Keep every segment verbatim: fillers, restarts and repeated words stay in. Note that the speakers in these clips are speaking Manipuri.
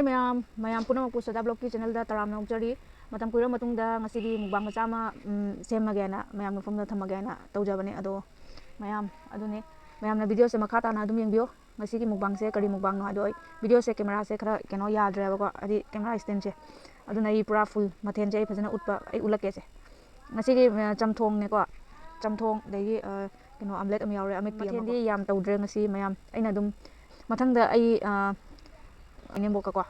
ꯃꯌꯥꯝ, ꯃꯌꯥꯝ ꯄꯨꯝꯅꯃꯛꯄꯨ ꯁꯣꯗꯥ ꯕ꯭ꯂꯣꯒꯀꯤ ꯆꯦꯅꯦꯜꯗ ꯇꯔꯥꯝꯅ ꯑꯣꯛꯆꯔꯤ꯫ ꯃꯇꯝ ꯀꯨꯏꯔꯕ ꯃꯇꯨꯡꯗ ꯉꯁꯤꯗꯤ ꯃꯨꯛꯕꯥꯡ ꯃꯆꯥ ꯑꯃ, ꯎꯝ, ꯁꯦꯝꯃꯒꯦꯅ ꯃꯌꯥꯝ ꯃꯐꯝꯗ ꯊꯝꯃꯒꯦꯅ ꯇꯧꯖꯕꯅꯦ꯫ ꯑꯗꯣ ꯃꯌꯥꯝ, ꯑꯗꯨꯅꯦ, ꯃꯌꯥꯝꯅ ꯚꯤꯗꯤꯑꯣꯁꯦ ꯃꯈꯥ ꯇꯥꯅ ꯑꯗꯨꯝ ꯌꯦꯡꯕꯤꯌꯣ꯫ ꯉꯁꯤꯒꯤ ꯃꯨꯛꯕꯥꯡꯁꯦ ꯀꯔꯤ ꯃꯨꯛꯕꯥꯡꯅꯣ ꯍꯥꯏꯗꯣ ꯑꯩ ꯚꯤꯗꯤꯑꯣꯁꯦ ꯀꯦꯃꯦꯔꯥꯁꯦ ꯈꯔ ꯀꯩꯅꯣ ꯌꯥꯗ꯭ꯔꯦꯕꯀꯣ, ꯍꯥꯏꯗꯤ ꯀꯦꯃꯦꯔꯥ ꯁ꯭ꯇꯦꯟꯁꯦ꯫ ꯑꯗꯨꯅ ꯑꯩ ꯄꯨꯔꯥ ꯐꯨꯜ ꯃꯊꯦꯜꯁꯦ ꯑꯩ ꯐꯖꯅ ꯎꯠꯄ, ꯑꯩ ꯎꯠꯂꯛꯀꯦꯁꯦ꯫ ꯉꯁꯤꯒꯤ, ꯑ, ꯆꯝꯊꯣꯡꯅꯦꯀꯣ, ꯆꯝꯊꯣꯡ, ꯑꯗꯒꯤ, ꯑ, ꯀꯩꯅꯣ, ꯑꯣꯝꯂꯦꯠ ꯑꯃ ꯌꯥꯎꯔꯦ, ꯑꯃꯦꯠꯄꯤ ꯑꯃꯀꯣ꯫ ꯃꯊꯦꯜꯗꯤ ꯌꯥꯝ ꯇꯧꯗ꯭ꯔꯦ ꯉꯁꯤ ꯃꯌꯥꯝ꯫ ꯑꯩꯅ ꯑꯗꯨꯝ ꯃꯊꯪꯗ ꯑꯩ, ꯑ, ꯏꯅꯦꯝꯕꯣꯛꯀꯀꯣ,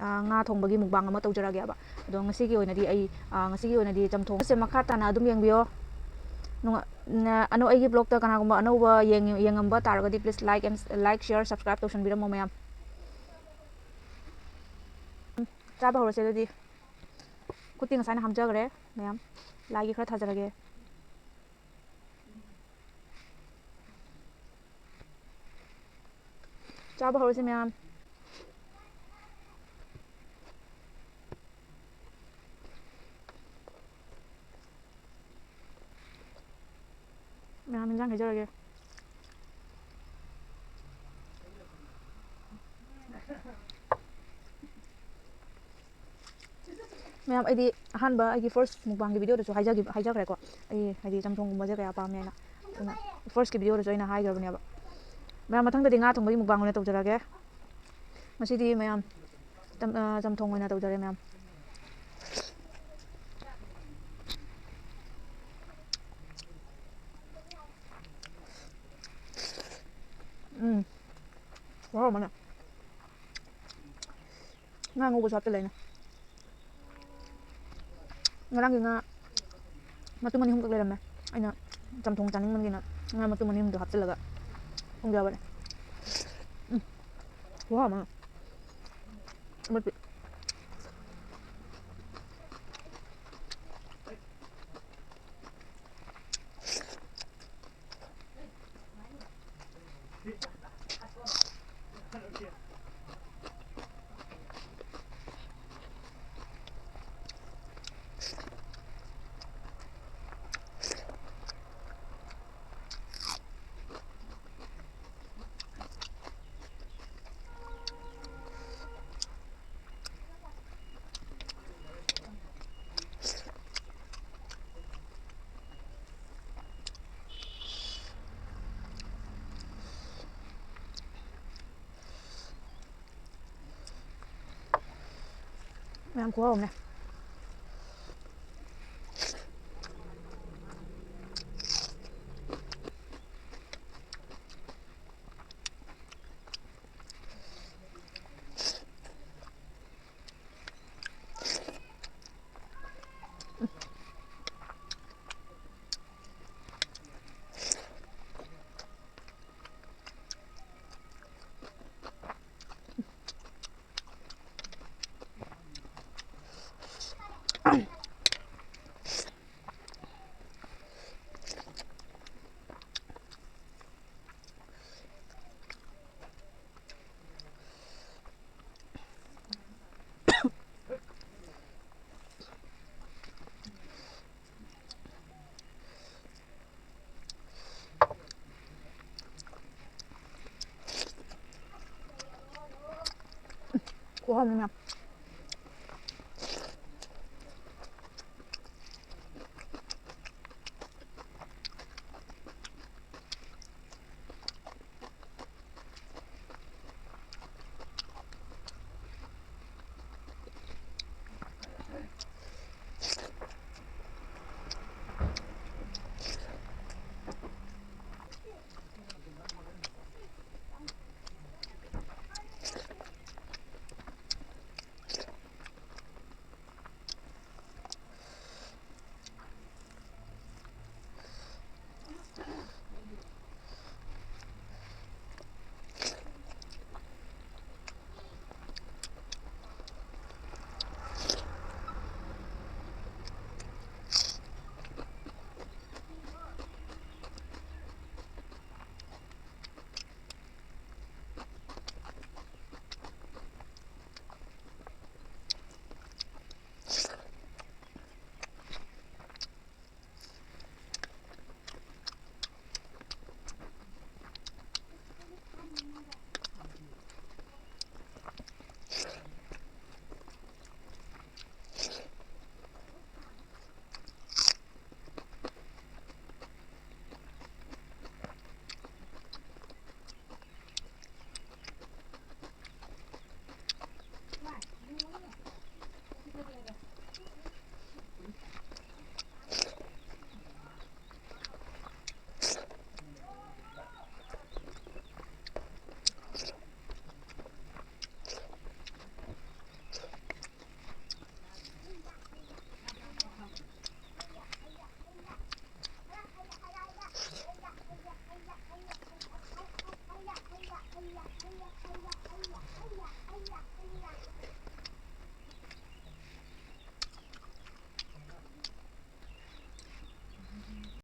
ꯑ, ꯉꯥ ꯊꯣꯡꯕꯒꯤ ꯃꯨꯛꯕꯥꯡ ꯑꯃ ꯇꯧꯖꯔꯛꯑꯒꯦꯕ꯫ ꯑꯗꯣ ꯉꯁꯤꯒꯤ ꯑꯣꯏꯅꯗꯤ ꯑꯩ, ꯑ, ꯉꯁꯤꯒꯤ ꯑꯣꯏꯅꯗꯤ ꯆꯝꯊꯣꯡꯁꯦ ꯃꯈꯥ ꯇꯥꯅ ꯑꯗꯨꯝ ꯌꯦꯡꯕꯤꯌꯣ꯫ ꯅꯨꯡꯉ-, ꯅ-, ꯑꯅꯧ-, ꯑꯩꯒꯤ ꯕ꯭ꯂꯣꯒꯇ ꯀꯅꯥꯒꯨꯝꯕ ꯑꯅꯧꯕ ꯌꯦꯡꯉꯤ-, ꯌꯦꯡꯉꯝꯕ ꯇꯥꯔꯒꯗꯤ please like and, like, share, subscribe ꯇꯧꯁꯟꯕꯤꯔꯝꯃꯣ ꯃꯌꯥꯝ꯫ ꯎꯝ, ꯆꯥꯕ ꯍꯧꯔꯁꯦ ꯑꯗꯨꯗꯤ꯫ ꯈꯨꯠꯇꯤ ꯉꯁꯥꯏꯅ ꯍꯥꯝꯖꯈ꯭ꯔꯦ ꯃꯌꯥꯝ꯫ ꯂꯥꯏꯒꯤ ꯈꯔ ꯊꯥꯖꯔꯒꯦ꯫ ꯆꯥꯕ ꯍꯧꯔꯁꯤ ꯃꯌꯥꯝ꯫ ꯃꯌꯥꯝ ꯏꯟꯖꯥꯡ ꯍꯩꯖꯔꯒꯦ꯫ ꯃꯌꯥꯝ, ꯑꯩꯗꯤ ꯑꯍꯥꯟꯕ ꯑꯩꯒꯤ ꯐꯥꯔꯁ ꯃꯨꯛꯕꯥꯡꯒꯤ ꯚꯤꯗꯤꯑꯣꯗꯁꯨ ꯍꯥꯏꯖꯈꯤꯕ, ꯍꯥꯏꯖꯈ꯭ꯔꯦꯀꯣ꯫ ꯑꯩ ꯍꯥꯏꯗꯤ ꯆꯝꯊꯣꯡꯒꯨꯝꯕꯁꯦ ꯀꯌꯥ ꯄꯥꯝꯃꯦꯅ꯫ ꯑꯗꯨꯅ ꯐꯥꯔꯁꯀꯤ ꯚꯤꯗꯤꯑꯣꯗꯁꯨ ꯑꯩꯅ ꯍꯥꯏꯈ꯭ꯔꯕꯅꯦꯕ꯫ ꯃꯌꯥꯝ, ꯃꯊꯪꯗꯗꯤ ꯉꯥ ꯊꯣꯡꯕꯒꯤ ꯃꯨꯛꯕꯥꯡ ꯑꯣꯏꯅ ꯇꯧꯖꯔꯛꯑꯒꯦ꯫ ꯉꯁꯤꯗꯤ ꯃꯌꯥꯝ ꯆꯝ-, ꯑ, ꯆꯝꯊꯣꯡ ꯑꯣꯏꯅ ꯇꯧꯖꯔꯦ ꯃꯌꯥꯝ꯫ ꯎꯝ꯫ ꯈꯨꯍꯥꯎ ꯑꯃꯅꯦ꯫ ꯉꯥ ꯉꯧꯕꯁꯨ ꯍꯥꯞꯆꯤꯜꯂꯦ ꯑꯩꯅ꯫ ꯉꯔꯥꯡꯒꯤ ꯉꯥ ꯃꯇꯨꯝ ꯑꯅꯤ ꯑꯍꯨꯝꯈꯛ ꯂꯩꯔꯝꯃꯦ꯫ ꯑꯩꯅ ꯆꯝꯊꯣꯡ ꯆꯥꯅꯤꯡꯃꯟꯒꯤꯅ ꯉꯥ ꯃꯇꯨꯝ ꯑꯅꯤ ꯑꯍꯨꯝꯗꯣ ꯍꯥꯞꯆꯤꯜꯂꯒ ꯊꯣꯡꯖꯕꯅꯦ꯫ ꯎꯝ꯫ ꯈꯨꯍꯥꯎ ꯑꯃ꯫ ꯑꯃꯦꯠꯄꯤ꯫ ꯃꯌꯥꯝ ꯈꯨꯍꯥꯎ ꯑꯃꯅꯦ꯫ ꯈꯨꯍꯥꯎ ꯑꯃ꯫